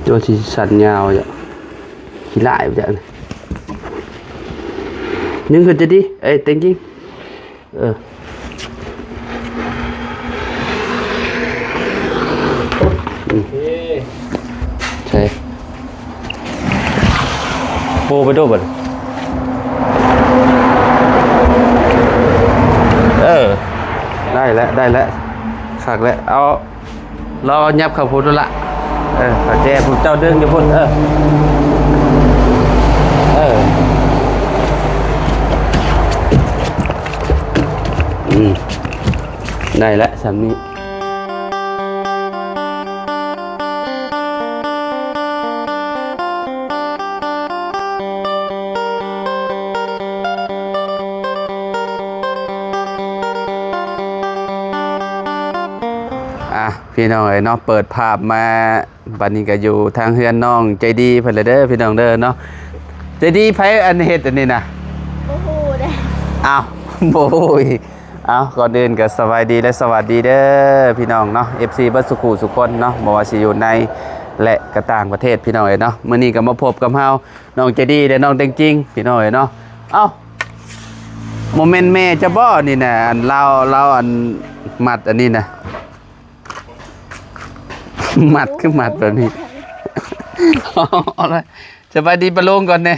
ຕົວະຊິສັ້ນຍາວຈ້ະ ຂີ້ຮ້າຍບໍ່ຈັກນີ້. ຍິງຂຶ້ນຈະດີ ເອີຍ ເຕັງຍິງ ເອີ ອືມ ໂອເຄ ໃສ່ ໂປໄປໂດດບັດ ເອີ ໄດ້ແລ້ວ ໄດ້ແລ້ວ ຄັກແລ້ວ ເອົາ ລອຫຍັບເຂົ້າພຸ້ນລະ ເອີ ປະແຈພຸ້ນ ເຈົ້າດຶງຢູ່ພຸ້ນ ເອີ ເອີ ອືມ ໄດ້ລະ ສ່ຳນີ້. ອ່ະ ພີ່ນ້ອງເອີຍເນາະ ເປີດພາບມາ ບັດນີ້ກໍຢູ່ທາງເຮືອນນ້ອງໃຈດີເພິ່ນແລ້ວເດີ ພີ່ນ້ອງເດີເນາະ. ໃຈດີ ໃຜອັນເຮັດອັນນີ້ນະ? ບໍ່ຮູ້ເດ້. ອ້າວ ບໍ່ຮູ້ອີກ. ເອົາ ກ່ອນອື່ນກໍສະບາຍດີແລະສະຫວັດດີເດີພີ່ນ້ອງເນາະ ເອັຟຊີ ເບິດສູ່ຄູ່ສູ່ຄົນເນາະ ບໍ່ວ່າຊິຢູ່ໃນ ແລະ ກໍຕ່າງປະເທດ ພີ່ນ້ອງເອີຍເນາະ. ມື້ນີ້ກໍມາພົບກັບເຮົາ ນ້ອງໃຈດີ ແລະ ນ້ອງເຕັງຈິງ ພີ່ນ້ອງເອີຍເນາະ. ເອົ້າ ບໍ່ແມ່ນແມ່ເຈົ້າບໍ່ນີ້ນະ? ອັນລາວ ລາວອັນມັດອັນນີ້ນະ ມັດຄືມັດແບບນີ້. ເອົາລະ ສະບາຍດີປ້າລຸງກ່ອນແດ່.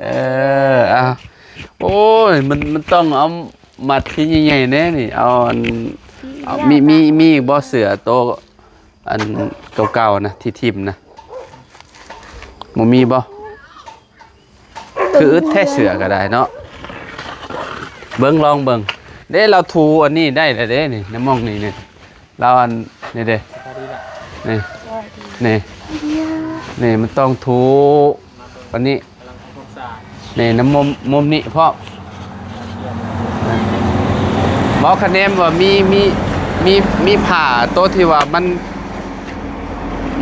ເອີ ເອົາ ໂອ້ຍ ມັນ ມັນຕ້ອງເອົາມັດທີ່ໃຫຍ່ໆແດ່ນີ້ ເອົາອັນ ເອົາ ມີ ມີ ມີອີກບໍ່ ເສື້ອໂຕອັນເກົ່າໆນະ ທີ່ຖິ້ມນະ ບໍ່ມີບໍ່? ຄືອຶດແທ້ ເສື້ອກໍໄດ້ເນາະ ເບິ່ງ ລອງເບິ່ງເດ້. ລາວຖູອັນນີ້ໄດ້ແລ້ວເດ້ນີ້ ໃນໝ່ອງນີ້ນີ້ ລາວອັນນີ້ເດ້ ສະບາຍດີລະ ນີ້ ສະບາຍດີ ນີ້ ນີ້ ມັນຕ້ອງຖູອັນນີ້ ກຳລັງທຳຄວາມສະອາດ ນີ້ ນຳມຸມ ມຸມນີ້ພ້ອມ. ບໍ່ ຄະແນນວ່າມີ ມີ ມີ ມີຜ້າໂຕທີ່ວ່າມັນ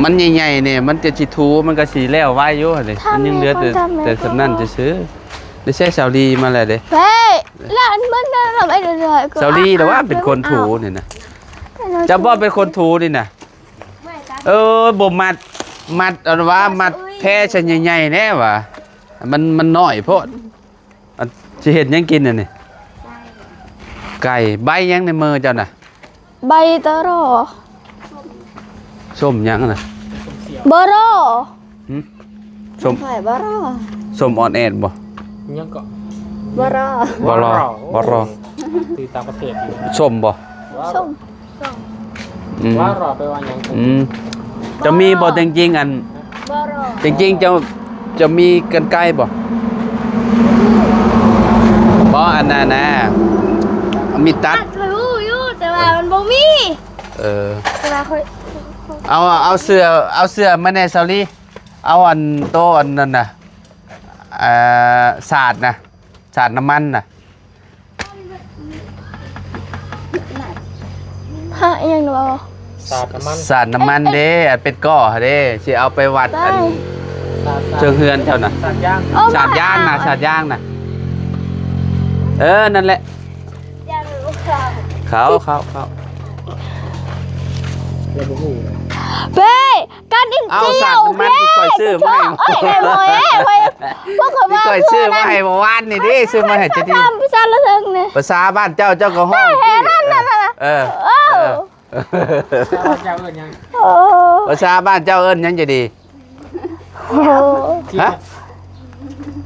ມັນໃຫຍ່ໆນີ້ ມັນຈະຊິຖູ ມັນກໍຊິແລ້ວໄວຢູ່ຫັ້ນເດ້ ມັນຍັງເຫຼືອແຕ່ ແຕ່ສ່ຳນັ້ນຊື່ໆ. ໄດ້ໃຊ້ສາວລີມາແລ້ວເດ້ ເຮີ້ຍ ລະອັນມັນນະ ລະໄອ້ເດີ ສາວລີລະວ່າເປັນຄົນຖູນີ້ນະ ເຈົ້າບໍ່ເປັນຄົນຖູນີ້ນະ. ເອີ ບໍ່ມັດ ມັດອັນວ່າມັດແພຊະໃຫຍ່ໆແດ່ວ່າ ມັນ ມັນນ້ອຍໂພດ. ອັນ ຊິເຮັດຫຍັງກິນອັນນີ້? ໄກ່ ໄກ່. ໃບຫຍັງໃນມືເຈົ້ານະ? ໃບຕະລໍ. ສົ້ມຫຍັງນະ? ບາລໍ. ຫື? ສົ້ມ ຂາຍບາລໍ. ສົ້ມອອນແອດບໍ່? ຫຍັງເກາະ? ບາລໍ ບາລໍ ບາລໍ. ໂອ້ ຄືຕ່າງປະເທດຢູ່. ສົ້ມບໍ່? ສົ້ມ. ອືມ ວ່າລາວແປວ່າຫຍັງ? ອືມ ເຈົ້າມີບໍ່ ເຕັງຈິງ ອັນ ເຕັງຈິງ ເຈົ້າ ເຈົ້າມີກັນໄກບໍ່? ບໍ່ ອັນນັ້ນນະ ມີດຕັດ ຕັດຮູ້ຢູ່ ແຕ່ວ່າມັນບໍ່ມີ. ເອີ ແຕ່ວ່າຂ້ອຍ ເອົາ ເອົາເສື້ອ ເອົາເສື້ອມາແດ່ ສາວລີ ເອົາອັນໂຕອັນນັ້ນນະ ເອີ ສາດນະ ສາດນ້ຳມັນນະ. ຫາ ອີຫຍັງນະ? ສາດນ້ຳມັນ ສາດນ້ຳມັນເດ້ ອັນເປັນກໍເດ້ ຊິເອົາໄປວັດ ໄດ້ ອັນ ສາດ ສາດ ເທິງເຮືອນເຈົ້ານະ ສາດຢາງ ໂອ້ ສາດຢາງນະ ສາດຢາງນະ ເອີ ນັ້ນແຫຼະ ຢາງ ເຂົ້າ ເຂົ້າ ເຂົ້າ ເຮົາບໍ່ຮູ້ເລີຍ ເບ້ ກັນອີກ ເອົາ ສາດນ້ຳມັນທີ່ຂ້ອຍຊື້ມາໃຫ້ ໂອ້ຍ ໂອ້ຍ ໂອ້ຍ ພວກຂ້ອຍ ທີ່ຂ້ອຍຊື້ມາໃຫ້ເມື່ອວານນີ້ເດ້ ຊື້ມາໃຫ້ຈະດີ ພາສາລາວເທິງນີ້ ພາສາບ້ານເຈົ້າ ເຈົ້າກໍຮ້ອງ ເອີ ເອີ ເອີ ພາສາບ້ານເຈົ້າເອີ້ນຫຍັງ? ໂອ້ ພາສາບ້ານເຈົ້າເອີ້ນຫຍັງຈະດີ? ໂອ້ ຮະ?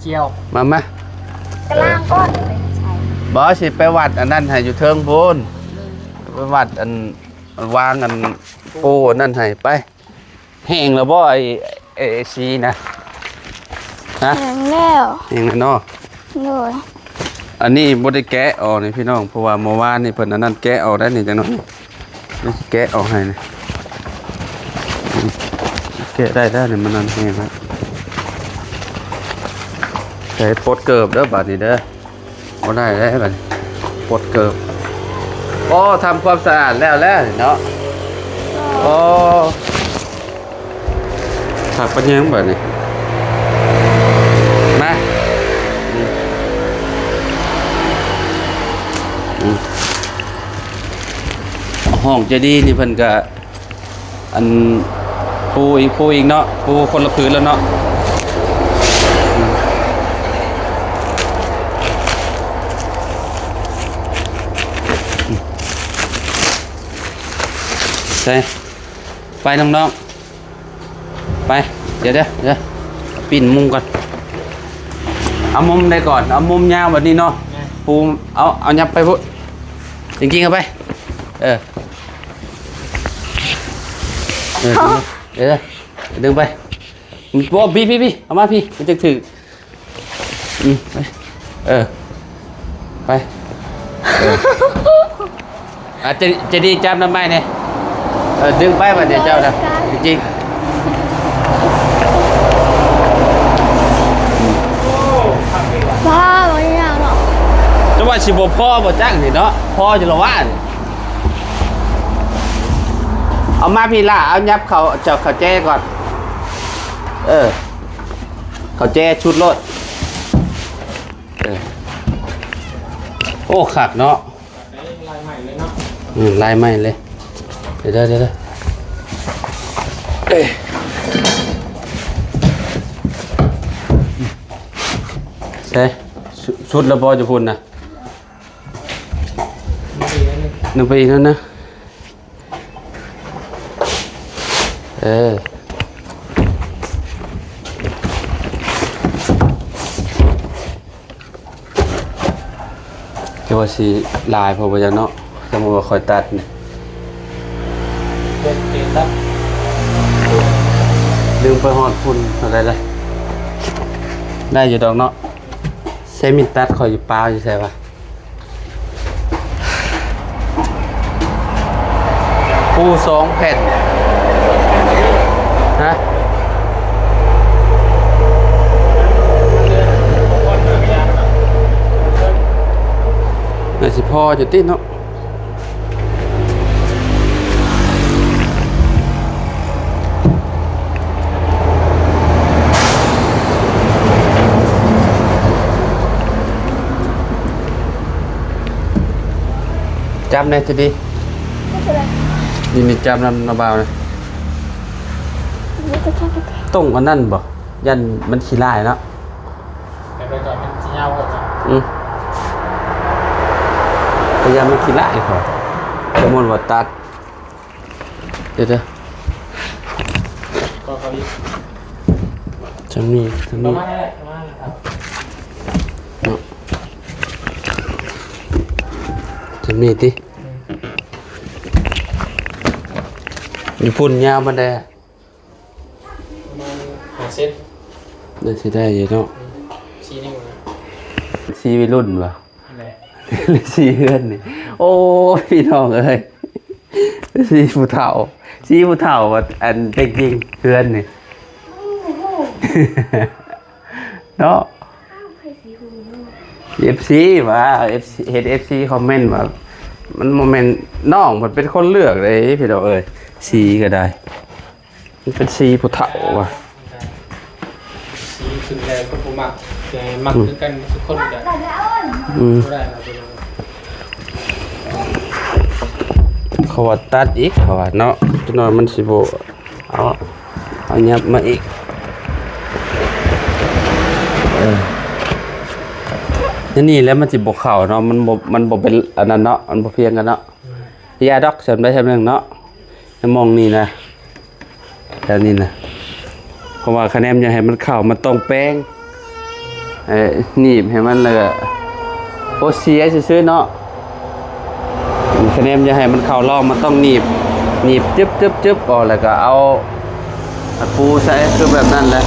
ຈຽວ ມາ ມາ ກະລາງກ່ອນ ບໍ່ ຊິໄປວັດອັນນັ້ນໃຫ້ຢູ່ເທິງພຸ້ນ ໄປວັດອັນ ວາງອັນປູອັນນັ້ນໃຫ້ໄປ. ແຫ້ງແລ້ວບໍ່ ໄອ້ ໄອ້ ໄອ້ສີນະ? ຮະ? ແຫ້ງແລ້ວ ແຫ້ງແລ້ວເນາະ ໂດຍ. ອັນນີ້ບໍ່ໄດ້ແກະອອກນີ້ພີ່ນ້ອງ ເພາະວ່າເມື່ອວານນີ້ເພິ່ນອັນນັ້ນແກະອອກໄດ້ນີ້ ຈັກໜ້ອຍນີ້ ແກະອອກໃຫ້ນີ້ ແກະໄດ້ແລ້ວນີ້ ມັນອັນແຫ້ງແລ້ວ. ໃສ່ປົດເກີບເດີບາດນີ້ເດີ. ບໍ່ໄດ້ແລ້ວບັດນີ້ ປົດເກີບ. ໂອ້ ທຳຄວາມສະອາດແລ້ວແລ້ວເນາະ. ໂອ້ ຄັກປານຫຍັງບັດນີ້ ມາ ອືມ ຫ້ອງຈະດີນີ້ເພິ່ນກະ ອັນ ປູອີກ ປູອີກເນາະ ປູຄົນລະຜືນແລ້ວເນາະ. ໃສ່ ໄປນ້ອງໆ ໄປ ດຽວໆ ດຽວ ປີ້ນມຸງກ່ອນ. ເອົາມຸມໃດກ່ອນ? ເອົາມຸມຍາວແບບນີ້ເນາະ. ແມ່ນ. ປູ ເອົາ ເອົາຫຍັບໄປພຸ້ນ ຈິງໆ ເອົາໄປ. ເອີ ເອີ ເອີ ດຶງໄປ. ບໍ່ ພີ້ໆ ເອົາມາພີ້ ມັນຈະຖືກ. ອືມ ໄປ ເອີ ໄປ ເອີ ອາ ຈະ ຈະດີຈັບນຳໄມ້ແດ່. ເອີ ດຶງໄປບາດນີ້ເຈົ້ານະ ຈິງໆ. ວ້າວ ຍາກເນາະ ແຕ່ວ່າຊິບໍ່ພໍບໍ່ຈັກນີ້ເນາະ ພໍຢູ່ລະຫວ່າງ. ເອົາມາພີ້ລະ ເອົາຫຍັບເຂົ້າ ເຈົ້າເຂົ້າແຈກ່ອນ. ເອີ ເຂົ້າແຈຊຸດໂລດ. ເອີ ໂອ້ ຄັກເນາະ ລາຍໃໝ່ເລີຍເນາະ. ອືມ ລາຍໃໝ່ເລີຍ. ເດີໆ ເດີໆ ເອີ ໃສ່ ຊຸດ ຊຸດແລ້ວບໍ່ ຢູ່ພຸ້ນນະ? ໜຶ່ງໄປອີກນັ້ນນະ. ເອີ ແຕ່ວ່າຊິຫຼາຍພໍບໍ່ຈັກເນາະ ສົມມຸດວ່າຂ້ອຍຕັດນີ້ ເບິ່ງເປັນລະ ດຶງໄປຮອດພຸ້ນເທົ່າໃດລະ ໄດ້ຢູ່ດອກເນາະ. ໃຊ້ມີດຕັດຂ້ອຍຢູ່ ປາວຢູ່ໃສວະ? ປູສອງແຜ່ນ ຮະ? ໜ້າຊິພໍຢູ່ຕິເນາະ. ຈັບແດ່ຈະດີ ນີ້ ນີ້ ຈັບນຳນ້າບ່າວນະ. ຕ້ອງອັນນັ້ນບໍ່? ຢ້ານມັນຂີ້ລ້າຍເນາະ. ແຕ່ໄປກ່ອນມັນຊິຍາວໂພດເນາະ. ອືມ ກໍຢ້ານມັນຂີ້ລ້າຍ ຂ້ອຍ ສົມມຸດວ່າຕັດ ດຽວໆ ກໍເຂົາອີກ ຈະມີ ຈະມີ ປະມານນັ້ນແຫຼະ ປະມານນັ້ນແຫຼະ ເນາະ ຈະມີຕິ. ອືມ ຢູ່ພຸ້ນຍາວປານໃດ? ປະມານຫ້າເຊັນ ໜ້າຊິໄດ້ຢູ່ເນາະ. ອືມ ສີ່ນິ້ວນະ ສີ່ໄວລຸ້ນຫວາ ແຫຼະ ສີ່ເຮືອນນີ້. ໂອ້ຍ ພີ່ນ້ອງເອີຍ ສີ່ຜູ້ເຖົ້າ ສີ່ຜູ້ເຖົ້າວ່າ ອັນ ເປັນຈິງເຮືອນນີ້ ໂອ້ໂຫ ເນາະ. ອ້າວ ໃຜຊິຮູ້ເນາະ ເອັຟຊີວ່າ ເອັຟຊີ ເຫັນເອັຟຊີຄອມເມັນວ່າ ມັນບໍ່ແມ່ນ ນ້ອງເພິ່ນເປັນຄົນເລືອກເດ້ ພີ່ນ້ອງເອີຍ ສີກໍໄດ້ ມັນເປັນສີຜູ້ເຖົ້າວ່າ ສີຂຶ້ນແລ້ວຄົນບໍ່ມັກ ແຕ່ມັກ ອືມ ຄືກັນທຸກຄົນແຫຼະ. ອືມ ບໍ່ໄດ້ລະ ເຂົາວ່າຕັດອີກ ເຂົາວ່າເນາະ ຈັກໜ້ອຍມັນຊິບໍ່ ເອົາ ເອົາຫຍັບມາອີກ. ເອີ ແນວນີ້ແຫຼະມັນຊິບໍ່ເຂົ້າເນາະ ມັນບໍ່ ມັນບໍ່ເປັນອັນນັ້ນເນາະ ມັນບໍ່ພຽງກັນເນາະ. ອືມ ຢ່າດອກ ສ່ຳໃດສ່ຳໜຶ່ງເນາະ ໃນໝ່ອງນີ້ນະ ແຖວນີ້ນະ ເພາະວ່າຄະແນນຢາກໃຫ້ມັນເຂົ້າ ມັນຕ້ອງແປງ ເອີ ໜີບໃຫ້ມັນ ແລ້ວກໍ ໂອ ເສຍຊື່ໆເນາະ. ຄະແນນຢາກໃຫ້ມັນເຂົ້າຮ່ອງ ມັນຕ້ອງໜີບ ໜີບຈຶບໆໆອອກ ແລ້ວກໍເອົາ ເອົາປູໃສ່ ຄືແບບນັ້ນແຫຼະ.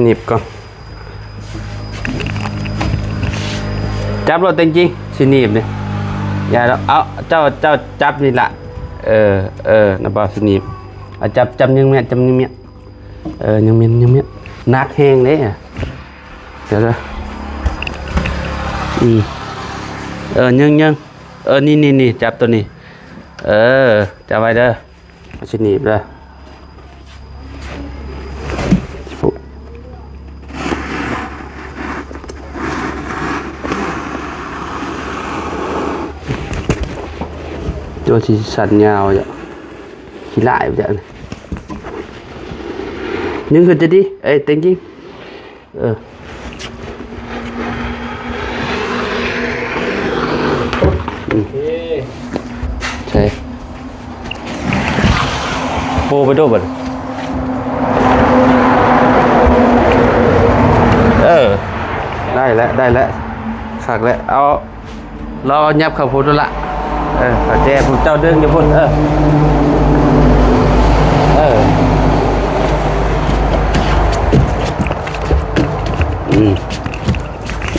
ໜີບກ່ອນ. ຈັບໂລດ ແຕ່ງຈິງ ຊິໜີບນີ້ ຢ່າດອກ ເອົາ ເຈົ້າ ເຈົ້າຈັບນີ້ລະ ເອີ ເອີ ນະ ບ່າວຊິໜີບ ເອົາ ຈັບ ຈັບຍິງແມ່ນ ຈັບຍິງແມ່ນ ເອີ ຍິງແມ່ນ ຍິງແມ່ນ ໜັກແຮງເດ້ ດຽວເດີ ອືມ ເອີ ຍິງ ຍິງ ເອີ ນີ້ ນີ້ ນີ້ ຈັບໂຕນີ້ ເອີ ຈັບໄວ້ເດີ. ມັນຊິໜີບເດີ ເອີ ຕົວຊິສັ້ນຍາວຈະ ຂີ້ຫຼ້າຍບໍ່ຈັກ. ຍິງຂຶ້ນຈະດີ ເອີຍ ເຕັງຍິງ. ເອີ ອືມ ໂອເຄ ໃສ່ ໂປໄປໂດດບັດ. ເອີ ໄດ້ແລ້ວ ໄດ້ແລ້ວ ຄັກແລ້ວ ເອົາ ລອງເອົາຫຍັບເຂົ້າພຸ້ນລະ. ເອີ ເຂົ້າແຈພຸ້ນ ເຈົ້າດຶງຢູ່ພຸ້ນ. ເອີ ເອີ ອືມ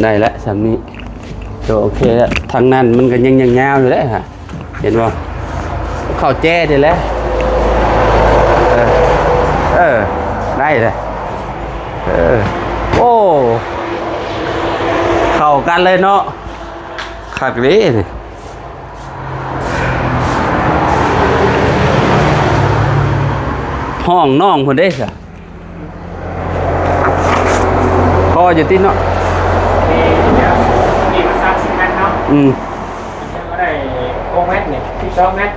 ໄດ້ແລ້ວສ່ຳນີ້ ໂຕໂອເຄແລ້ວ. ທາງນັ້ນມັນກໍຍັງຍາວຢູ່ເດ້ ເຫັນບໍ່? ເຂົ້າແຈນີ້ແຫຼະ. ເອີ ເອີ ໄດ້ແລ້ວ. ເອີ ໂອ້ ເຂົ້າກັນເລີຍເນາະ. ຄັກເດ້ນີ້ ຫ້ອງນ້ອງເພິ່ນເດ້ຊະ ພໍຢູ່ຕິເນາະ. ນີ້ ນີ້ມັນສາມສິບແມັດເນາະ. ອືມ ກໍໄດ້ຫົກແມັດນີ້ ສິບສອງແມັດ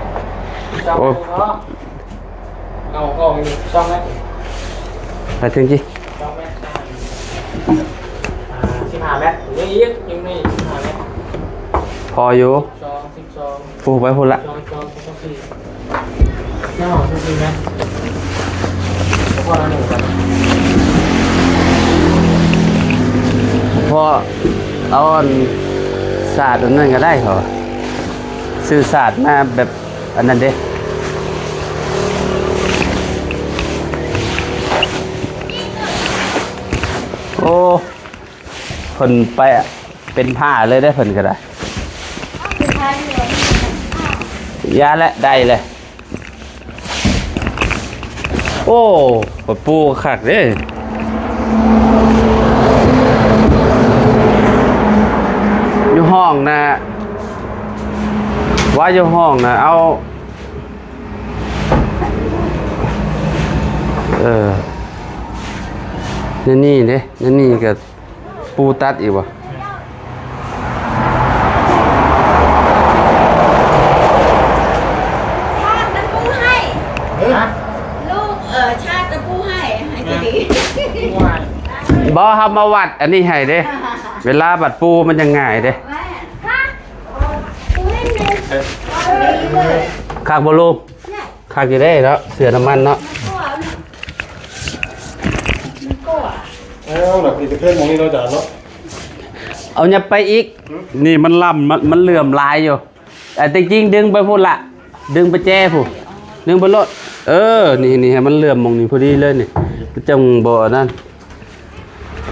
ສິບສອງແມັດ ໂອ້ ພໍ. ເອົາອອກອີກສອງແມັດ ໄປເຖິງທີ່ ສອງແມັດ ອ່າ ສິບຫ້າແມັດ ຍັງອີກ ຍັງມີສິບຫ້າແມັດ ພໍຢູ່ ສອງ ສິບສອງ ປູໄປພຸ້ນລະ ສອງ ສອງ ສອງ ສີ່ ຍັງເອົາສິບສີ່ແມັດ ພໍລະໜຶ່ງ ພໍ ເອົາອັນສາດອັນນັ້ນກໍໄດ້ ເຂົາວ່າ ຊື້ສາດມາແບບ ອັນນັ້ນເດ້ ໂອ້ ເພິ່ນໄປເປັນຜ້າເລີຍເດ້ ເພິ່ນກໍໄດ້ ຢ່າແຫຼະ ໄດ້ແຫຼະ. ໂອ້ ປະປູຄັກເດ້ ຢູ່ຫ້ອງນະ ວ່າຢູ່ຫ້ອງນະ ເອົາ ເອີ ແນວນີ້ເດ້ ແນວນີ້ກໍ ປູຕັດອີກບໍ່? ຊາດຕະປູໃຫ້ ຮະ? ລູກ ເອີ ຊາດຕະປູໃຫ້ ໃຫ້ຈະດີ ບໍ່ ເຮົາມາວັດອັນນີ້ໃຫ້ເດ້ ເວລາບັດປູມັນຍັງງ່າຍເດ້ ແມ່ນ ຮະ? ປູໃຫ້ແມ່ນ ເອີ ດີເລີຍ ຄັກບໍ່ລູກ? ຄັກຢູ່ເດ້ເນາະ ເສື້ອນ້ຳມັນເນາະ ເອົານະ ນີ້ກະເພງໝ່ອງນີ້ເນາະ ອາຈານເນາະ ເອົາຫຍັບໄປອີກ ຫືມ ນີ້ມັນລຳ ມັນ ມັນເຫຼື່ອມຫຼາຍຢູ່ ແຕ່ຈິງດຶງໄປພຸ້ນລະ ດຶງໄປແຈພຸ້ນ ດຶງໄປໂລດ ເອີ ນີ້ ນີ້ໃຫ້ມັນເຫຼື່ອມໝ່ອງນີ້ພໍດີເລີຍນີ້ ມັນຈັ່ງບໍ່ອັນນັ້ນ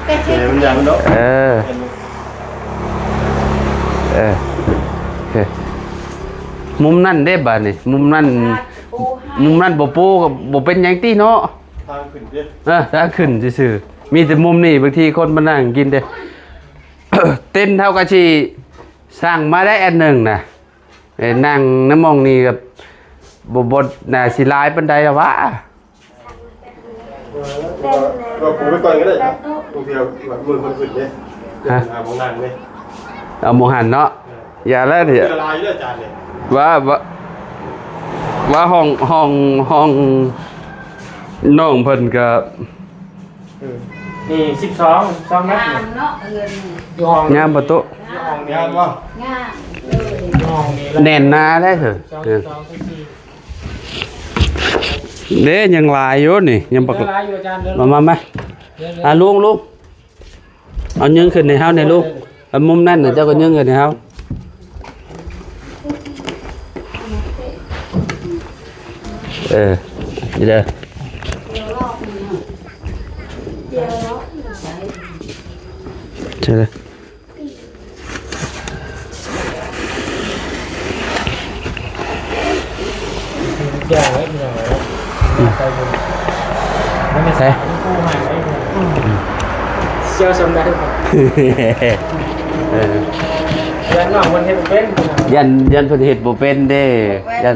ແຕ່ມັນຍັງເນາະ ເອີ ເອີ ໂອເຄ ມຸມນັ້ນເດ້ບາດນີ້ ມຸມນັ້ນ ມຸມນັ້ນບໍ່ປູກໍບໍ່ເປັນຫຍັງຕິເນາະ ທາງຂຶ້ນເດ້ ເອີ ທາງຂຶ້ນຊື່ໆ ມີແຕ່ມຸມນີ້ ບາງທີຄົນມານັ່ງກິນເດ້ ເຕັນເຮົາກໍຊິສັ່ງມາໄດ້ອັນໜຶ່ງນະ ເອີ ນັ່ງນຳໝ່ອງນີ້ກໍບໍ່ ບໍ່ໜ້າຊິຫຼາຍປານໃດລະຫວາ ເອີ ກໍປູໄປກ່ອນກໍໄດ້ ບາງເທື່ອມື້ຄົນຂຶ້ນເດ້ ຮະ ຫາໝ່ອງນັ່ງເດ້ ເອົາໝ່ອງຫັ້ນເນາະ ເອີ ຢ່າແລ້ວນີ້ ເວລາຢູ່ເດີອາຈານນີ້ ວ່າ ວ່າ ວ່າຫ້ອງ ຫ້ອງ ຫ້ອງນ້ອງເພິ່ນກໍ ເອີ ນີ້ສິບສອງ ສອງແມັດ ງາມເນາະ ເງິນ ຢູ່ຫ້ອງ ງາມບໍ່ໂຕະ ຢູ່ຫ້ອງນີ້ ງາມບໍ່? ງາມ ເອີ ຢູ່ຫ້ອງນີ້ແຫຼະ ແໜ້ນໜາເດ້ເຮີ້ຍ ສອງ ສອງ ສີ່ ເດ້ ຍັງຫຼາຍຢູ່ນີ້ ຍັງບັກ ເດີ ຫຼາຍຢູ່ອາຈານ ເດີ ມາ ມາ ມາ ເດີ ເດີ ອ່າ ລຸງ ລຸງ ເອົາຍິງຂຶ້ນໃຫ້ເຮົາແດ່ລູກ ເອົາມຸມນັ້ນນະ ເຈົ້າກໍຍິງຂຶ້ນໃຫ້ເຮົາ ເອີ ນີ້ເດີ ເຊີນເດີ. ຢ່າໄວ້ ຢ່າໄວ້ ໄປເບິ່ງ ມັນ ໃສ ຜູ້ໃຫ້ໄວ້ ເຊວສ່ຳໃດ ເອີ ຢ້ານນ້ອງເພິ່ນເຮັດບໍ່ເປັນ ຢ້ານ ຢ້ານເພິ່ນເຮັດບໍ່ເປັນເດ້ ຢ້ານ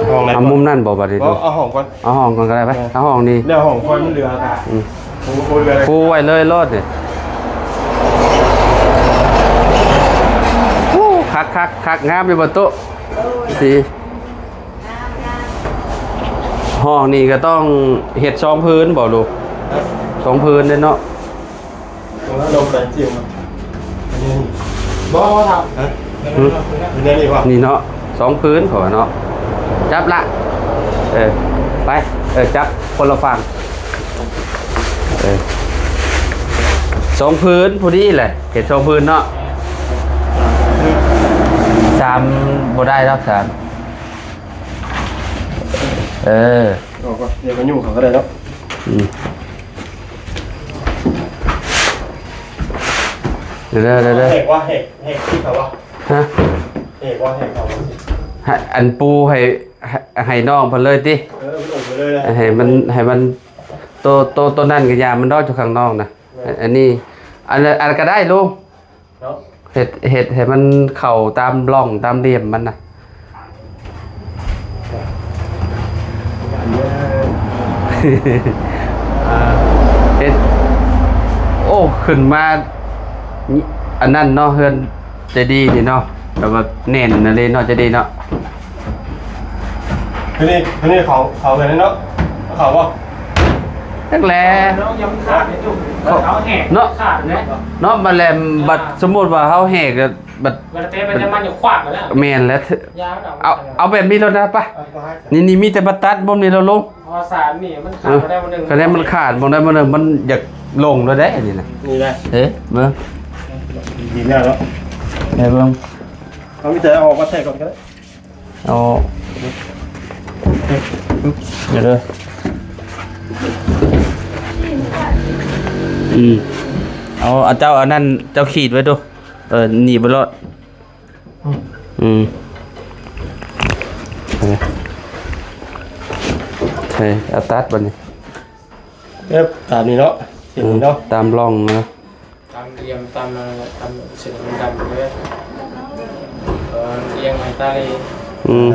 ຫ້ອງໃດ ເອົາມຸມນັ້ນບໍ່ ບັດນີ້ ບໍ່ ເອົາຫ້ອງກ່ອນ ເອົາຫ້ອງກ່ອນກໍໄດ້ໄປ ເອີ ເອົາຫ້ອງນີ້ ແລ້ວຫ້ອງຂ້ອຍມັນເຫຼືອ ອືມ ປູໄວ້ເລີຍໂລດນີ້ ໂອ້ ຄັກໆໆ ງາມຢູ່ບໍ່ໂຕະ ຊິ ຫ້ອງນີ້ກໍຕ້ອງເຮັດສອງພື້ນບໍ່ລູກ? ສອງພື້ນເດ້ເນາະ. ລົງໄປຈິ້ມ ອັນນີ້ບໍ່ ບໍ່ຖາມ ຮະ? ຢູ່ໃນນີ້ບໍ່? ນີ້ເນາະ ສອງພື້ນເຂົາວ່າເນາະ. ຈັບລະ ເອີ ໄປ ເອີ ຈັບຄົນລະຝັ່ງ ເອີ ສອງພື້ນພໍດີແຫຼະ ເຮັດສອງພື້ນເນາະ. ສາມບໍ່ໄດ້ດອກ ສາມ ເອີ ເອົາກໍ ດຽວກໍຫຍຸ້ງເຂົາກໍໄດ້ເນາະ. ອືມ ເດີໆໆ ແຫກວ່າ ແຫກ ແຫກທີ່ເຂົາວ່າ ຮະ? ແຫກວ່າ ແຫກເຂົາວ່າ ໃຫ້ ອັນປູໃຫ້ ໃຫ້ ໃຫ້ນ້ອງເພິ່ນເລີຍຕິ? ເອີ ເພິ່ນເອົາໄປເລີຍນະ ໃຫ້ມັນ ໃຫ້ມັນ ໂຕ ໂຕ ໂຕນັ້ນກໍຢ່າມັນດອກ ຢູ່ຂ້າງນອກນະ. ແມ່ນ ອັນ ອັນນີ້ ອັນ ອັນກໍໄດ້ລຸງ. ເນາະ ເຮັດ ເຮັດໃຫ້ມັນເຂົ້າຕາມຮ່ອງຕາມຫຼ່ຽມມັນນະ. ເຮັດ ໂອ້ ຂຶ້ນມາ ອັນນັ້ນເນາະ ເຮືອນເຈດີນີ້ເນາະ ແບບວ່າແໜ້ນນະເລີເນາະ ເຈດີເນາະ. ຄືນີ້ ຄືນີ້ເຂົາ ເຂົາເປັນເນາະ ເຂົາບໍ່ ຈັກແຫຼະ ນ້ອງຍັງຂາດຢູ່ ເຂົາ ເຂົາແຫກ ເນາະ ຂາດແຫຼະ ເນາະ. ບັດແລ້ວ ບັດສົມມຸດວ່າເຮົາແຫກ ບັດ ບັດເຕະໄປແຕ່ມັນຢູ່ຂວາງແລ້ວ ແມ່ນແລ້ວ ເອົາ ເອົາແບບນີ້ໂລດນະ ໄປ. ນີ້ ນີ້ມີແຕ່ມາຕັດບ່ອນນີ້ແລ້ວລົງ ເພາະວ່າສານນີ້ມັນຂາດ ເອີ ບໍ່ໄດ້ບ່ອນໜຶ່ງ ຄັນໃດມັນຂາດບ່ອນໃດບ່ອນໜຶ່ງ ມັນຢາກລົງໂລດເດ້ ອັນນີ້ນະ. ນີ້ໄດ້ ເອີ ເບິ່ງ ດີແລ້ວເນາະ ເອີ ເບິ່ງ ເຮົາມີແຕ່ເອົາອອກມາແທະກ່ອນກໍໄດ້. ເອົາ ເດີ ອືມ ເອົາ ເອົາເຈົ້າອັນນັ້ນ ເຈົ້າຂີດໄວ້ດູ ເອີ ໜີບໄວ້ໂລດ. ອືມ ເອີ ເອີ ເອົາຕັດບັດນີ້ ເອີ ຕາມນີ້ເນາະ ເສັ້ນນີ້ເນາະ ຕາມຮ່ອງນະ. ຕາມຫຼ່ຽມ ຕາມ ຕາມເສັ້ນດຳໆເລີຍ ເອີ ລຽງໃຫ້ຕາເລ ອືມ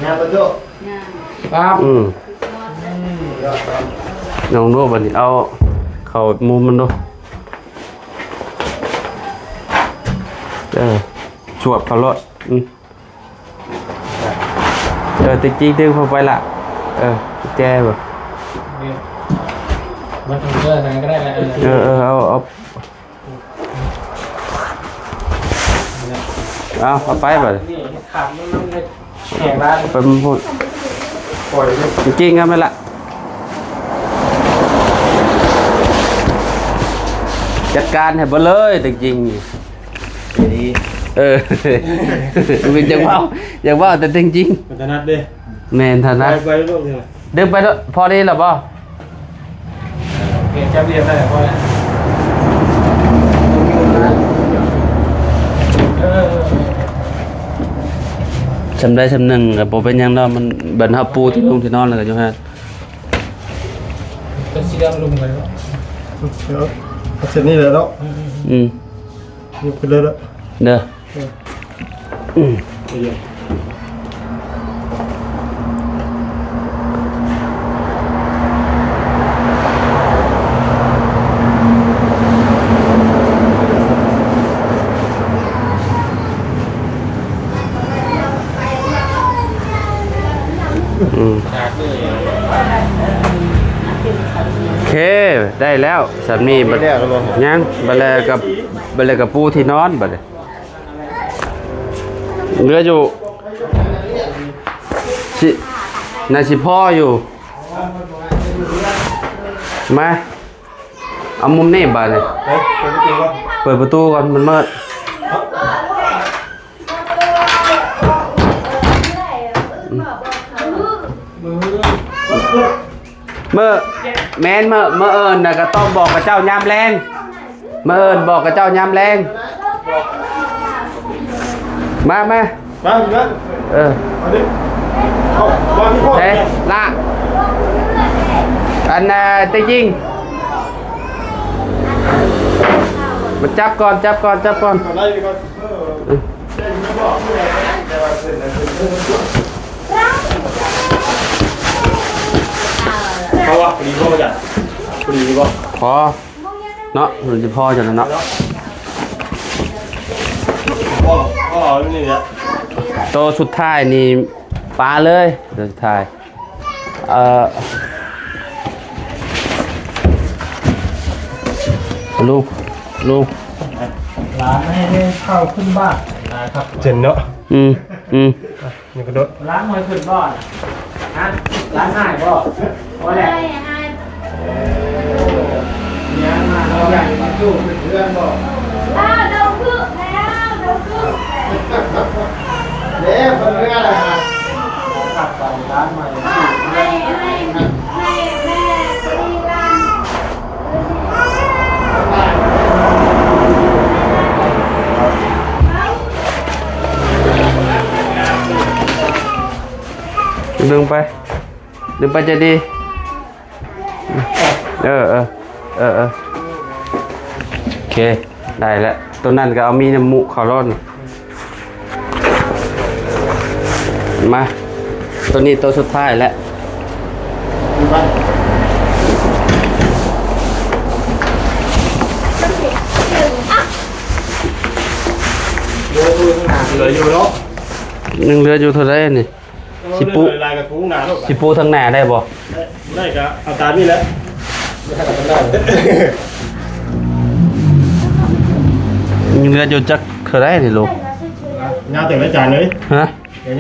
ງາມບໍ່? ງາມ ປັບ ອືມ ອືມ ລອງດູບັດນີ້ ເອົາເຂົ້າມຸມມັນດູ ເອີ ສວບເຂົ້າໂລດ ອືມ ເອີ ຕິດຈິກດຶງເຂົ້າໄປລະ ເອີ ແຈບໍ່ ມັນເອີ ນັ້ນກໍໄດ້ລະ ເອີ ເອີ ເອີ ເອົາ ເອົາ ເອົາ ເອົາໄປບັດນີ້ ຂາດມັນ ມັນເຮັດແຂງຫຼາຍ ໄປພຸ້ນ ປ່ອຍເລີຍ ຈິງໆ ເອົາໄປລະ ຈັດການໃຫ້ເບິດເລີຍ ຈິງໆ ດີ ເອີ ຢາກເວົ້າ ຢາກເວົ້າແຕ່ຈິງໆ ມັນຖະໜັດເດ້ ແມ່ນຖະໜັດ ໄປ ໄປໂລດນີ້ ດຶງໄປໂລດ ພໍດີແລ້ວບໍ່? ໂອເຄ ຈັບລຽບໄດ້ແລ້ວ ພໍແລ້ວ ເອີ ເອີ ເອີ ເອີ ສ່ຳໃດສ່ຳໜຶ່ງກໍບໍ່ເປັນຫຍັງດອກ ມັນ ບັດເຮົາປູທີ່ນຸ່ງທີ່ນອນແລ້ວກໍຢູ່ຫັ້ນ ເປັນສີດຳລຸມກັນເນາະ ເອົາເສັ້ນນີ້ແຫຼະເນາະ ອືມ ອືມ ອືມ ຍົກຂຶ້ນເລີຍເນາະ ເດີ ເອີ ອືມ ອືມ ໂອເຄ ໄດ້ແລ້ວ ສ່ຳນີ້ບັດ ໄດ້ແລ້ວບໍ່? ຍັງ ບັດແລກະ ບັດແລກະປູທີ່ນອນບັດນີ້ ເຫຼືອຢູ່ ຊິ ໜ້າຊິພໍຢູ່ ມາ ເອົາມຸມນີ້ບາດນີ້ ເອີ ເປີດປະຕູກ່ອນ ເປີດປະຕູກ່ອນ ມັນມືດ ມື້ ແມ່ນ ມື້ ມື້ອື່ນນະກະຕ້ອງບອກເຂົາເຈົ້າຍາມແລງ ມື້ອື່ນບອກເຂົາເຈົ້າຍາມແລງ ມາ ມາ ມາ ມາ ເອີ ເອົາ ວາງທີ່ໂພດ ເອີ ລະ ອັນ ເອີ ເຕັກຍິງ ມາຈັບກ່ອນ ຈັບກ່ອນ ຈັບກ່ອນ ເອົາໄດ້ກ່ອນ ເອີ ເອີ ໄດ້ຢູ່ບໍ່? ແຕ່ວ່າເພິ່ນ ເພິ່ນ ເພິ່ນ ພໍດີບໍ່? ພໍເນາະ ມັນຊິພໍຈັ່ງນັ້ນເນາະ. ພໍ ພໍເອົານີ້ແຫຼະ. ໂຕສຸດທ້າຍນີ້ປາເລີຍ ໂຕສຸດທ້າຍ. ເອີ ລຸງ ລຸງ ຫຼານໃຫ້ໄດ້ເຂົ້າຂຶ້ນບ້ານນະຄັບ ເຈັນເນາະ. ອືມ ອືມ. ນີ້ກະໂດດ ຫຼານບໍ່ໃຫ້ຂຶ້ນບໍ່ນະ? ຮະ ຫຼານຮ້າຍບໍ່? ບໍ່ແຫຼະ ຍັງມາເຮົາໃຫຍ່ມາສູ້ຂຶ້ນເຮືອນບໍ່? ອ້າວ ເດີຄືແລ້ວ ເດີຄືແລ້ວ ເດ້ເພິ່ນເຮືອນລະ ຄັບ ຫຼານໃໝ່ ໃຫ້ ໃຫ້ ໃຫ້ແມ່ ໃຫ້ຫຼານ. ດຶງໄປ ດຶງໄປໃຈດີ. ເອີ ເອີ ເອີ ເອີ ໂອເຄ ໄດ້ແລ້ວ. ໂຕນັ້ນກະເອົາມີນ້ຳມູກເຂົາໂລດ. ມາ ໂຕນີ້ໂຕສຸດທ້າຍແລ້ວ. ເຫຼືອຢູ່ເນາະ ຍັງເຫຼືອຢູ່ເທົ່າໃດນີ້? ຊິປູ ເອີ ເຫຼືອຫຼາຍໆກະປູທາງໜ້າໂລດ ຊິປູທາງໜ້າໄດ້ບໍ່? ໄດ້ ໄດ້ກະເອົາຕາມນີ້ແຫຼະ. ຍັງເຫຼືອຢູ່ຈັກເທົ່າໃດນີ້ລູກ? ຍາວເຕີບເລີຍຈານເອີຍ. ຮະ?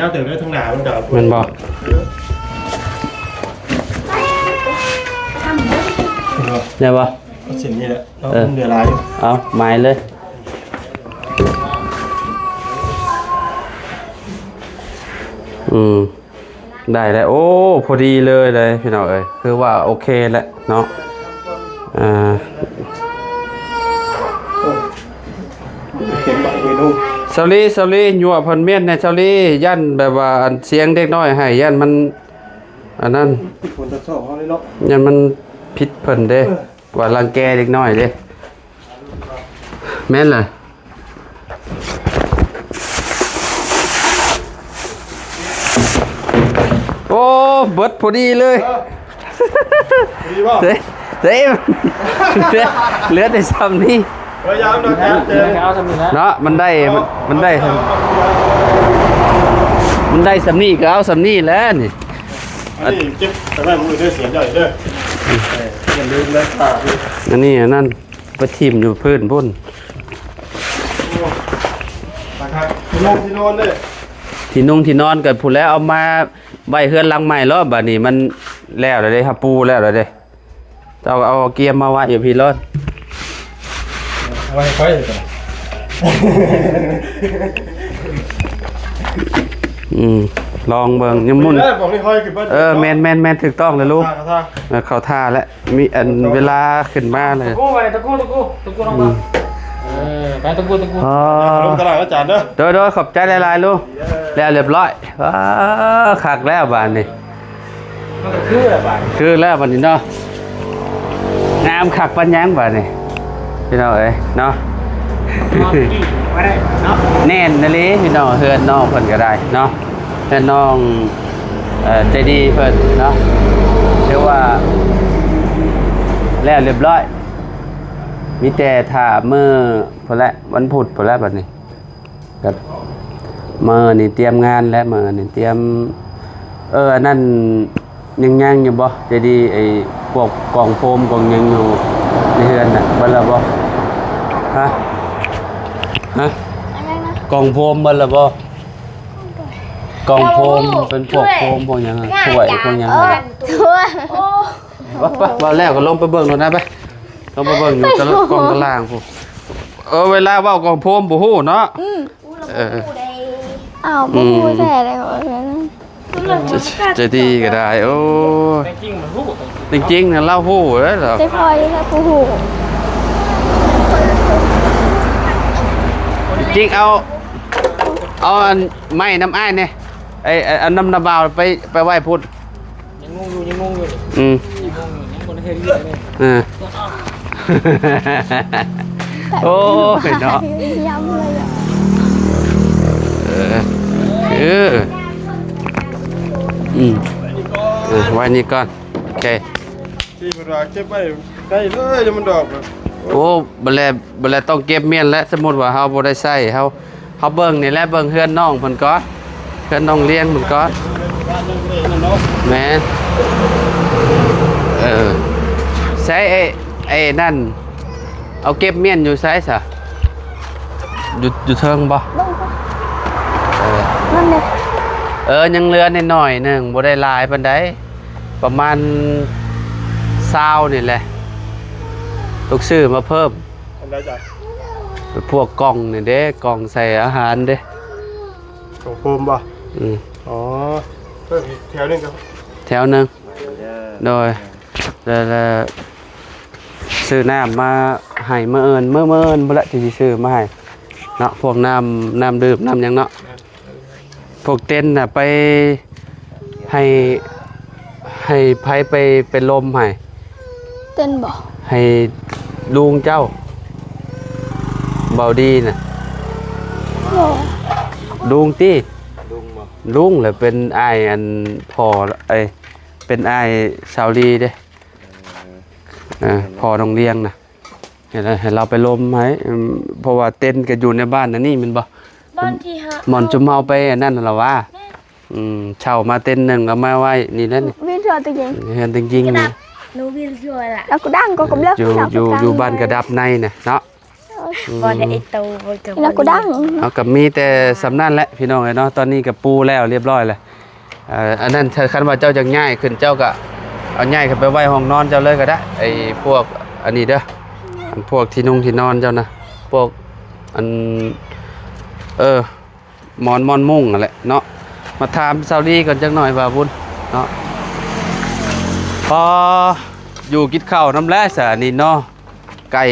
ຍາວເຕີບເລີຍ ທາງໜ້າມັນກະ ແມ່ນບໍ່? ເອີ ໄດ້ບໍ່? ເອົາເສັ້ນນີ້ແຫຼະ ເອົາ ເອີ ມັນເຫຼືອຫຼາຍຢູ່ ເອົາໝາຍເລີຍ. ອືມ ໄດ້ແລ້ວ ໂອ້ ພໍດີເລີຍເລີຍພີ່ນ້ອງເອີຍ ຄືວ່າໂອເຄແລ້ວເນາະ. ອ່າ ສາວລີ ສາວລີ ຍົວະເພິ່ນມ້ຽນແດ່ສາວລີ ຢ້ານແບບວ່າອັນສຽງເດັກນ້ອຍໃຫ້ ຢ້ານມັນອັນນັ້ນ ຜິດຜົນຕໍ່ສອບເຮົາເລີຍເນາະ ຢ້ານມັນຜິດເພິ່ນເດ້ ເອີ ວ່າລັງແກເດັກນ້ອຍເດ້. ແມ່ນລະ ໂອ້ ເບິດພໍດີເລີຍ. ເອີ ພໍດີບໍ່? ເດ້ ເດ້ ເຫຼືອແຕ່ຊ່ຳນີ້ ເອີ ຢ່າເອົາດອກ ເອີ ເອົາຊ່ຳນີ້ແຫຼະເນາະ. ມັນໄດ້ ມັນ ມັນໄດ້ ມັນໄດ້ຊ່ຳນີ້ກະເອົາຊ່ຳນີ້ແຫຼະນີ້. ອັນນີ້ເກັບໄປໄວ້ມື້ອື່ນເດີ ເສຍໃຫຍ່ເດີ ຢ່າລືມນະ. ອັນນີ້ອັນນັ້ນ ໄປຖິ້ມຢູ່ພື້ນພຸ້ນ. ໂອ້ ຄັກໆ ທີ່ນຸ່ງທີ່ນອນເດ້ ທີ່ນຸ່ງທີ່ນອນກະພຸ້ນແຫຼະ ເອົາມາໄວ້ເຮືອນຫຼັງໃໝ່ເນາະ. ບາດນີ້ມັນແລ້ວແລ້ວເດ້ ເຮົາປູແລ້ວແລ້ວເດ້ ເຈົ້າເອົາກຽມມາໄວ້ຢູ່ພີ້ໂລດ ເອົາໄວ້ໃຫ້ຂ້ອຍ. ອືມ ລອງເບິ່ງ ຍັງໝຸ່ນ ເອີ ແມ່ນໆໆ ຖືກຕ້ອງແລ້ວລູກ ເຂົ້າທ່າແລ້ວ. ມີອັນເວລາຂຶ້ນມາເລີຍ ຕະກູໄວ້ ຕະກູ ຕະກູ ຕະກູລອງມາ ອືມ ເອີ ໄປ ຕະກູ ຕະກູ ອໍ ລົງຕະຫຼາດອາຈານເດີ ໂດຍໆ ຂອບໃຈຫຼາຍໆ ລຸງ ແລ້ວລຽບຮ້ອຍ. ວ້າ ຄັກແລ້ວບາດນີ້ ມັນກະຄືແລ້ວບາດນີ້ ຄືແລ້ວບາດນີ້ເນາະ ງາມຄັກປານຫຍັງບາດນີ້ ພີ່ນ້ອງເອີຍເນາະ. ນອນອີກບໍ່ໄດ້ເນາະ ແໜ້ນອີ່ຫຼີພີ່ນ້ອງ ເຮືອນນ້ອງເພິ່ນກະໄດ້ເນາະ. ແມ່ນ້ອງ ເອີ ໃຈດີເພິ່ນເນາະ ຖືວ່າແລ້ວລຽບຮ້ອຍ ມີແຕ່ຖ້າມື້ພຸ້ນແຫຼະ ວັນພຸດພຸ້ນແຫຼະ. ບາດນີ້ກະມື້ນີ້ຕຽມງານແລ້ວ ມື້ນີ້ຕຽມ ເອີ ອັນນັ້ນຍັງຍັງຢູ່ບໍ່ ໃຈດີ ໄອ້ພວກກອງໂຟມກອງຫຍັງຢູ່ໃນເຮືອນນະ ເບິດແລ້ວບໍ່? ຮະ ຮະ ອັນນັ້ນນະ ກອງໂຟມເບິດແລ້ວບໍ່? ກອງໂຟມ ເປັນພວກໂຟມພວກຫຍັງ ຖ້ວຍພວກຫຍັງ ເອີ ຖ້ວຍ ເວົ້າແລ້ວກະລົງໄປເບິ່ງໂລດນະ ໄປ ລົງໄປເບິ່ງຢູ່ຕະ ກອງຕະລ່າງພຸ້ນ. ເອີ ເວລາເວົ້າກອງໂຟມບໍ່ຮູ້ເນາະ ອືມ ເອີ ອ້າວ ບໍ່ຮູ້ແທ້ເລີຍ ໃຈດີກະໄດ້ ໂອ້ຍ ແຕ່ຈິງມັນຮູ້ ແຕ່ຈິງນະລາວຮູ້ເດ້ລາວ ແຕ່ພໍ່ນີ້ລະບໍ່ຮູ້ ຈິງ ເອົາ ເອົາອັນໄມ້ນຳອ້າຍແດ່ ໄອ້ ໄອ້ ເອົານຳນ້າບ່າວໄປ ໄປໄວ້ພຸ້ນ. ຍັງງົງຢູ່ ຍັງງົງຢູ່ ອືມ ຍັງງົງຢູ່ ຍັງບໍ່ໄດ້ເຮັດວຽກເລີຍ ເອີ ໂອ້ຍເນາະ ເອີ ເອີ ອືມ ເອີ ໄວ້ນີ້ກ່ອນ ໂອເຄ. ເພິ່ນວ່າເກັບໄວ້ໄດ້ເລີຍ ມັນດອກ. ໂອ້ ບັດແລະ ບັດແລະຕ້ອງເກັບມ້ຽນແຫຼະ. ສົມມຸດວ່າເຮົາບໍ່ໄດ້ໃຊ້ ເຮົາ ເຮົາເບິ່ງນີ້ແຫຼະ ເບິ່ງເຮືອນນ້ອງເພິ່ນກ່ອນ ເຮືອນນ້ອງລ້ຽງເພິ່ນກ່ອນ. ແມ່ນ ເອີ ໃຊ້ໄອ້ ໄອ້ນັ້ນ ເອົາເກັບມ້ຽນຢູ່ໃສຊະ? ຢູ່ ຢູ່ເທິງບໍ່? ເບິ່ງ ເອີ ນັ້ນເດ້ ເອີ ຍັງເຫຼືອໜ້ອຍໆໜຶ່ງ ບໍ່ໄດ້ຫຼາຍປານໃດ ປະມານຊາວນີ້ແຫຼະ ຕ້ອງຊື້ມາເພີ່ມ. ອັນໃດຈະ? ພວກກ່ອງນີ້ເດ້ ກ່ອງໃສ່ອາຫານເດ້. ຂອງໂຟມບໍ່? ອືມ ອໍ ເພີ່ມອີກແຖວໜຶ່ງກໍ ແຖວໜຶ່ງ ໂດຍ ແລ້ວ ແລ້ວຊື້ນ້ຳມາໃຫ້ມື້ອື່ນ ມື້ ມື້ອື່ນພຸ້ນແຫຼະ ທີ່ຊິຊື້ມາໃຫ້ເນາະ ພວກນ້ຳ ນ້ຳດື່ມ ນ້ຳຫຍັງເນາະ. ພວກເຕັນນະ ໄປໃຫ້ ໃຫ້ໃຜໄປ ໄປລົມໃຫ້? ເຕັນບໍ່? ໃຫ້ລຸງເຈົ້າ ເບົາດີນະ. ບໍ່ ລຸງຕິ? ລຸງບໍ່? ລຸງແຫຼະ ເປັນອ້າຍອັນພໍ່ ເອີຍ ເປັນອ້າຍສາວລີເດ້. ເອີ ເອີ ພໍ່ນ້ອງລ້ຽງນະ ໃຫ້ລາວ ໃຫ້ລາວໄປລົມໃຫ້ ອືມ ເພາະວ່າເຕັນກໍຢູ່ໃນບ້ານອັນນີ້ແມ່ນບໍ່? ບ່ອນທີ່ເຮົາ ບ່ອນຈຸມເຮົາໄປອັນນັ້ນລະວ່າ ແມ່ນ ອືມ ເຊົ່າມາເຕັນໜຶ່ງ ເອົາມາໄວ້ນີ້ແຫຼະ ວິນເທື່ອຕະກິງ ເຮືອນຕະກິງນີ້ ໜູວິນເທື່ອລະ ແລ້ວກໍດັງກໍກຳເລີບ ຢູ່ ຢູ່ ຢູ່ບ້ານກະດັບໃນນະເນາະ. ອືມ ບ່ອນໃຫ້ໄອ້ໂຕມັນກໍ ແລ້ວກໍດັງ ເຮົາກໍມີແຕ່ສ່ຳນັ້ນແຫຼະ ພີ່ນ້ອງເອີຍເນາະ. ຕອນນີ້ກໍປູແລ້ວ ລຽບຮ້ອຍແລ້ວ. ເອີ ອັນນັ້ນ ຄັນວ່າເຈົ້າຢາກຍ້າຍຂຶ້ນ ເຈົ້າກໍເອົາຍ້າຍຂຶ້ນໄປໄວ້ຫ້ອງນອນເຈົ້າເລີຍກໍໄດ້ ໄອ້ພວກອັນນີ້ເດີ ອັນພວກທີ່ນຸ່ງທີ່ນອນເຈົ້ານະ ພວກອັນ ເອີ ໝອນ ໝອນມຸ້ງຫັ້ນແຫຼະເນາະ. ມາຖາມສາວລີກ່ອນຈັກໜ້ອຍວ່າບຸນເນາະ ພໍຢູ່ກິນເຂົ້ານຳແຫຼະຊະນີ້ເນາະ. ໄກ່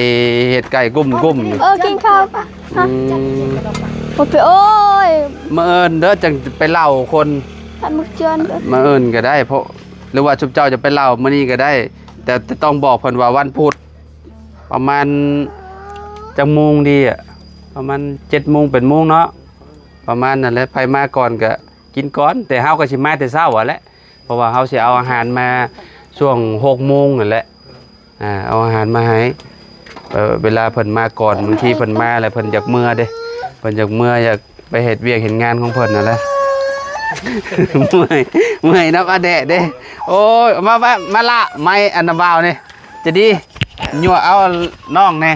ເຮັດໄກ່ກຸ້ມໆຢູ່. ເອີ ກິນເຂົ້າ. ອືມ ບໍ່ໄປ ໂອ້ຍ ມື້ອື່ນເດີ ຈັ່ງໄປເລົ່າຄົນ ຖ້າມື້ເຊົ້າ ມື້ອື່ນກໍໄດ້ ເພາະ ຫຼືວ່າຊຸມເຈົ້າຈະໄປເລົ່າມື້ນີ້ກໍໄດ້ ແຕ່ ແຕ່ຕ້ອງບອກເພິ່ນວ່າວັນພຸດ ປະມານຈັກໂມງດີອະ ປະມານເຈັດໂມງ ແປດໂມງເນາະ ປະມານນັ້ນແຫຼະ. ໃຜມາກ່ອນກໍກິນກ່ອນ ແຕ່ເຮົາກໍຊິມາແຕ່ເຊົ້າຫັ້ນແຫຼະ. ເພາະວ່າເຮົາຊິເອົາອາຫານມາຊ່ວງຫົກໂມງນັ້ນແຫຼະ ອ່າ ເອົາອາຫານມາໃຫ້ ເອີ ເວລາເພິ່ນມາກ່ອນ ບາງທີເພິ່ນມາແລ້ວເພິ່ນຢາກເມືອເດ້ ເພິ່ນຢາກເມືອ ຢາກໄປເຮັດວຽກເຮັດງານຂອງເພິ່ນນັ້ນແຫຼະ. ເມື່ອຍ ເມື່ອຍນຳອາແດະເດ້. ໂອ້ຍ ມາ ມາ ມາລະໄມ້ອັນນະບ່າວນີ້ ຈະດີ ຍົວະເອົານ້ອງແດ່.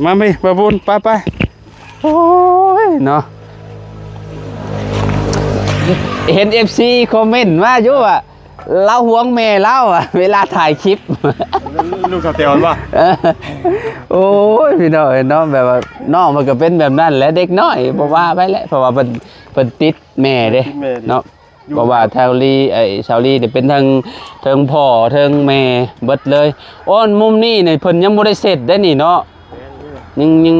ມາພີ່ ປ້າບຸນ ໄປ ໄປ. ໂອ້ຍເນາະ ເຫັນເອັຟຊີຄອມເມັນມາຢູ່ວ່າ ລາວຫວງແມ່ລາວອະ ເວລາຖ່າຍຄລິບ ລູກສາວແຕວຫັ້ນບໍ່? ໂອ້ຍ ພີ່ນ້ອງເອີຍເນາະ ແບບວ່ານ້ອງມັນກໍເປັນແບບນັ້ນແຫຼະ ເດັກນ້ອຍ ບໍ່ວ່າໄປແຫຼະ ເພາະວ່າເພິ່ນ ເພິ່ນຕິດແມ່ເດ້ ຕິດແມ່ເດ້ ເນາະ. ຢູ່ ເພາະວ່າຊາວລີ ໄອ້ຊາວລີນີ້ເປັນທັງ ເທິງພໍ່ເທິງແມ່ເບິດເລີຍ. ໂອ້ ມຸມນີ້ນີ້ເພິ່ນຍັງບໍ່ໄດ້ເສັດເດ້ນີ້ເນາະ ແມ່ນຢູ່ ຍັງ ຍັງ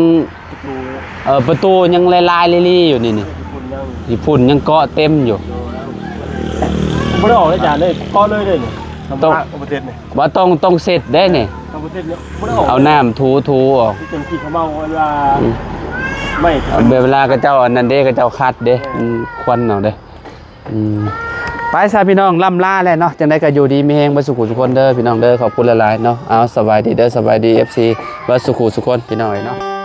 ປະຕູ ເອີ ປະຕູຍັງລາຍໆລີໆຢູ່ນີ້ ນີ້ ຍີ່ປຸ່ນຍັງ ຍີ່ປຸ່ນຍັງເກາະເຕັມຢູ່. ບໍ່ໄດ້ອອກເລີຍ ຈານເອີຍ ເກາະເລີຍເດ້ນີ້ ຕ້ອງ ເອົາປະເທດນີ້ ວ່າຕ້ອງ ຕ້ອງເສັດເດ້ນີ້ ເອົາປະເທດນີ້ ບໍ່ໄດ້ອອກ ເອົານ້ຳຖູໆອອກ ເປັນຂີ້ຂະເມົາ ເວລາ ອືມ ໄມ້ ເວລາເຂົາເຈົ້າອັນນັ້ນເດ້ ເຂົາເຈົ້າຂັດເດ້ ແມ່ນ ມັນຄວັນເອົາເດ້. ອືມ ໄປຊະພີ່ນ້ອງ ລ່ຳລາແຫຼະເນາະ ຈັ່ງໃດກໍຢູ່ດີມີແຮງເບິດສູ່ຜູ້ສູ່ຄົນເດີພີ່ນ້ອງເດີ. ຂອບຄຸນຫຼາຍໆເນາະ. ເອົາ ສະບາຍດີເດີ ສະບາຍດີເອັຟຊີເບິດສູ່ຜູ້ສູ່ຄົນ ພີ່ນ້ອງເອີຍເນາະ.